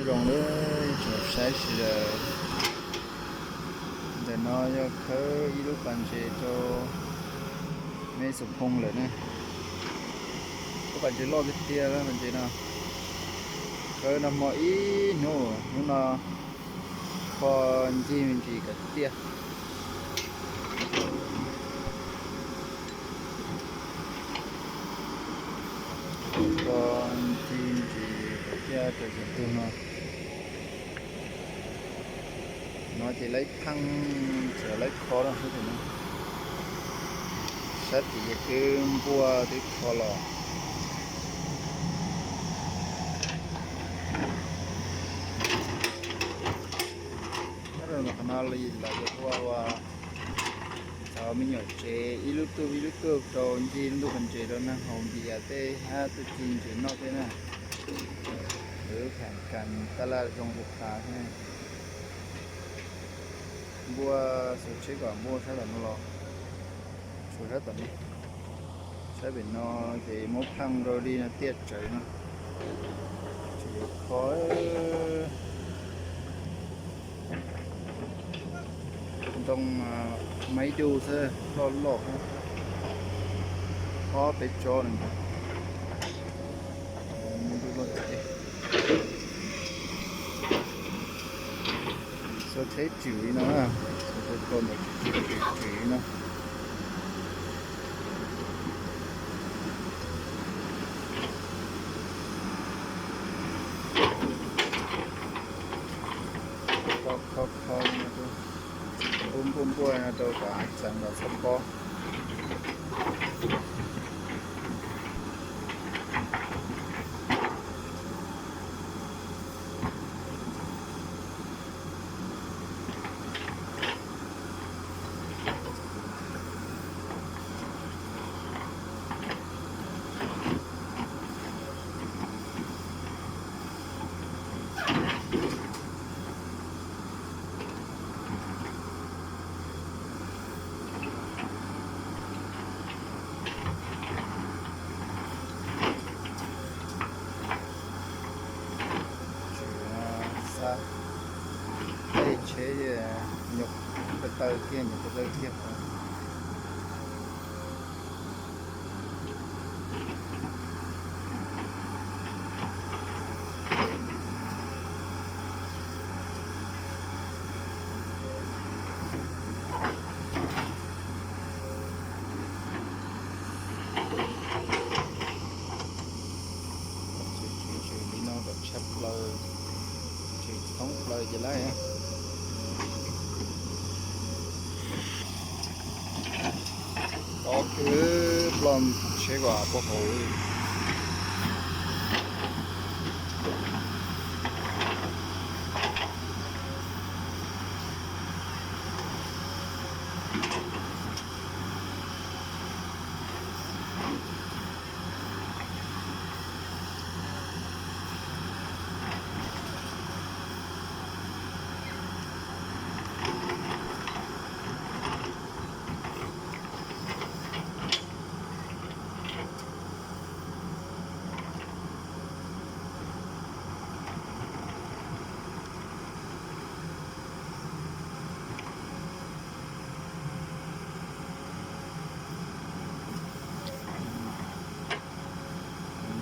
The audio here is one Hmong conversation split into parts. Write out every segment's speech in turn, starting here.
Zoo lawm, tseem saib sawv daws. Ntawm no yog khawb ib lub pas ntses rau me xus phoo lawm na. Lub pas ntses loj tiag tiag, lub pas ntses no khawb nag hmo ib hnub, hnub no kho ncig me ntsis kom tiaj. Kho ncig me ntsis kom tiaj rau cov tug no. No ces laib pheej tsis laib kho lawm, sab tim ces twb npuaj twb kho los. Qhov no lawv yuav ua cov me nyuam tsev ib lub tug ib lub tug rau ncig lub ntuj pas ntses rau neeg haus npias tej hab tuaj ci ntses noj tej na. Lawv tham kas taj laj zoo ua qas thiab. Npuaj xuas tsheb kom npuaj sab tom no los, xuas sab tom no. Sab pem no ces muab pheej rau li no tiaj tsawv no. Tsis yuav kho. Ntoo maib du xwb, loj loj, ob peb tsob no. Xuas tsheb tswm li no, xuas tau ntawm tswm tswm li no. Kho kho kho li no, npuaj npuaj npuaj no rau kom hav txheev los txhob pob. Tsheb nyuam qhuav tawg kiag, nyuam qhuav tawg kiag. Tswm tswm li no kom tshaj plaws, tswm thoob plaws ces lawm. Tod kiag ploj tsheb kom puag hauv.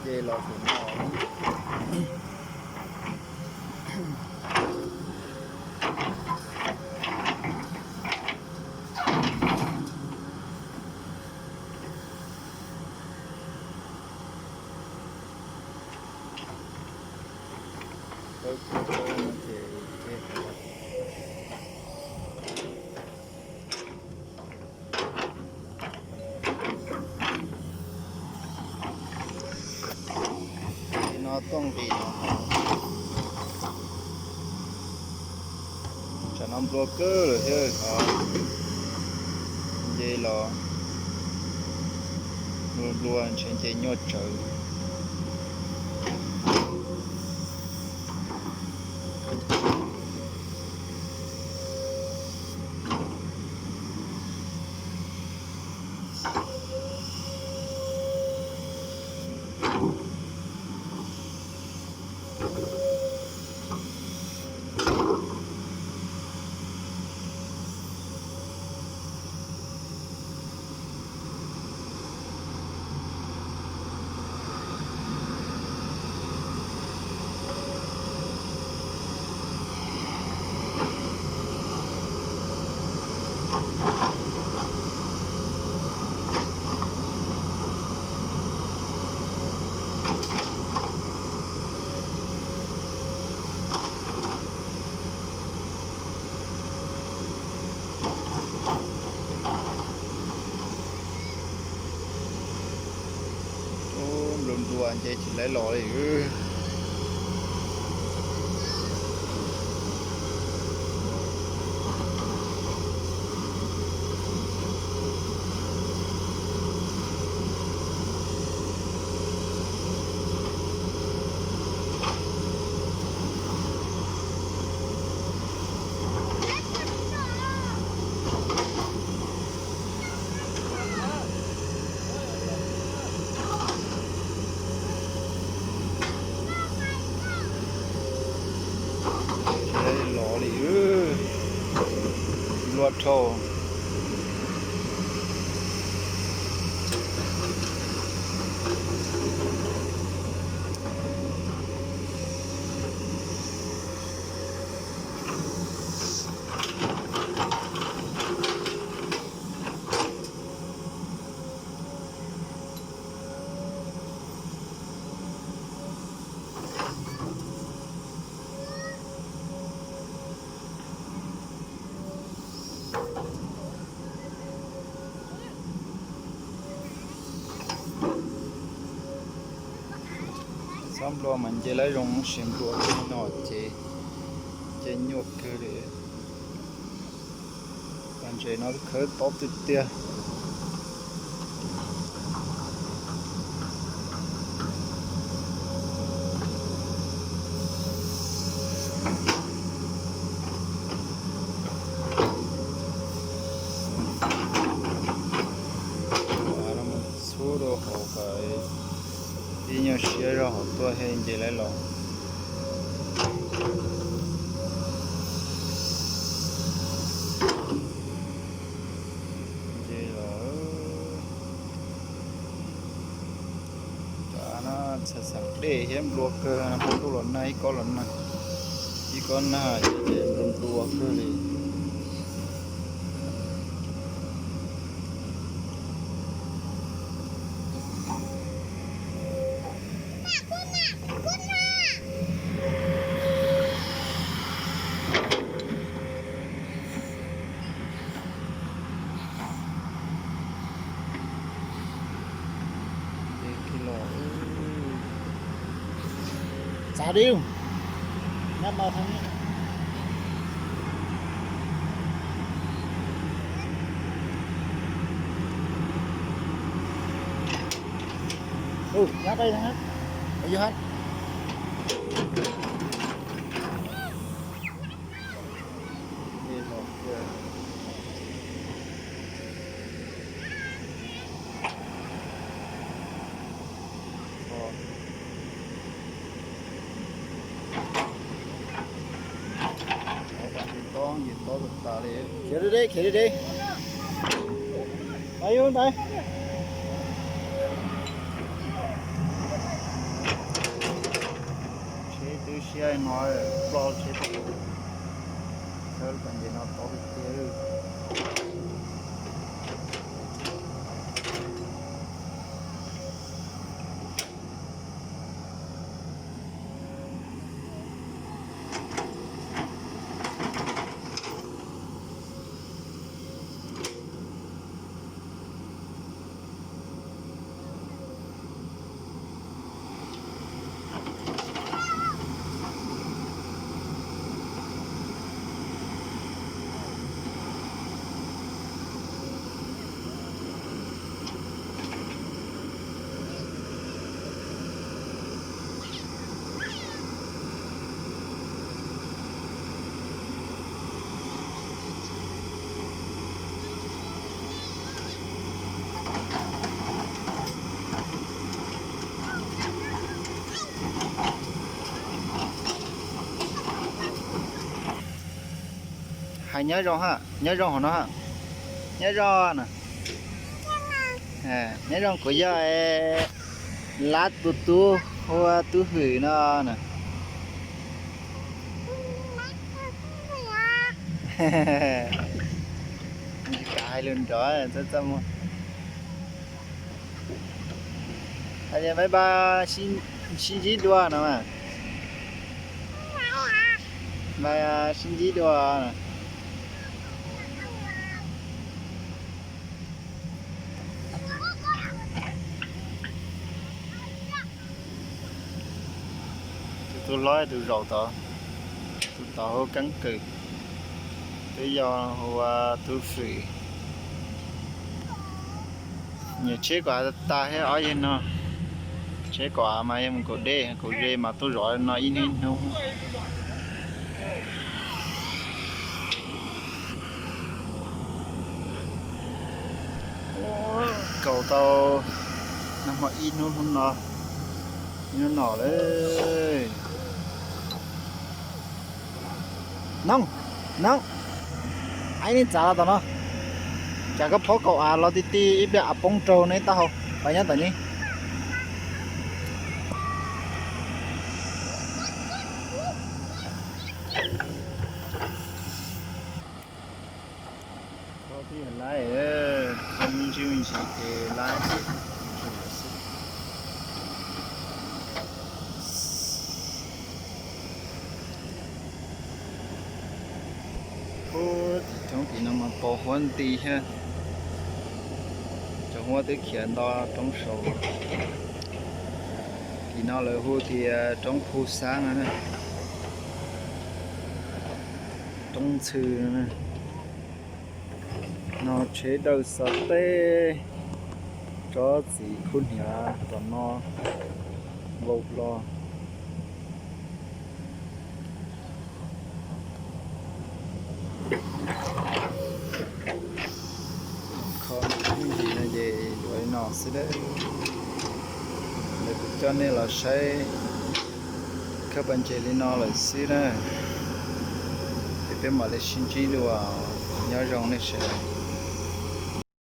Nce los saum no. Khawb khawb khawb no ces, ces no tuaj nqis no. Tsam no nplua kawg lawm thiab, nce los nplua nplua ntshe nce nyuaj tsawv. Ces tsis laiv los li. Lov li, luaj dhau. Txhob nplua mas nce lawv zoo siv nplua no ces, ces nyuaj kawg li. Pas ntses no khawb tob tiag tiag. Txhub rau hauv kom ib nyuag siab zog hauv tuaj thiaj nce lawv los. Nce los. Cov no txhav xeem dej thiab nplua kawg, nplua tuaj los nag, ib kob los nag, ib kob nag ces nplua nplua kawg li. Txav di, nab mau thab. Ub, nab pais thab, yog hab. Khiav deb deb, khiav deb deb. Pais yus pais. Tsheb twb siab no, ploj tsheb. Khawb pas ntses no tob tiag tiag. Hais nyob zoo ha, nyob zoo hauv no ha. Nyob zoo na. Nyob zoo, kuv yog Lab tus tub hu ua Tub Hwm no na. Kav hais lus nrov txaj txaj muag. Bye bye, sib ntsib dua no mas. Bye, sib ntsib dua. Tus hlob tus zaum tod, tus tod hu Keeb Kws, twb yog hu ua Tub Fwm. Nyias tsheb kaum av tag thiab ob yawg no. Tsheb kaum av mas yog mus kaum dej kaum ze mas tuaj zov no ib hnub ib hnub. Kaum tau nag hmo ib hnub hnub no, ib hnub no lawm. Noog, noog, aib neb txav los tom no. Tsam koj phob kaum av los ti ti ib pliag av poob raug neb taub hau. Pab nyob tom ni. Kho twb yog laib, kho me ntsis me ntsis ces laib. Ub, tim roob tim no mas pos huab nti thiab. Cov huab twb khiav nto roob saud. Tim no lawv hu tias roob Phu Xab no, roob ntxhw no. No tsheb dawb xov teb, tsob txiv khub hniav tom no vau hlo. Kho me ntsis no ces yuav li no xwb na. Lawv kuv coj nej los saib khawb pas ntses li no lawm xwb na. Ces peb mam li sib ntsib dua. Nyob zoo nej sawv daws.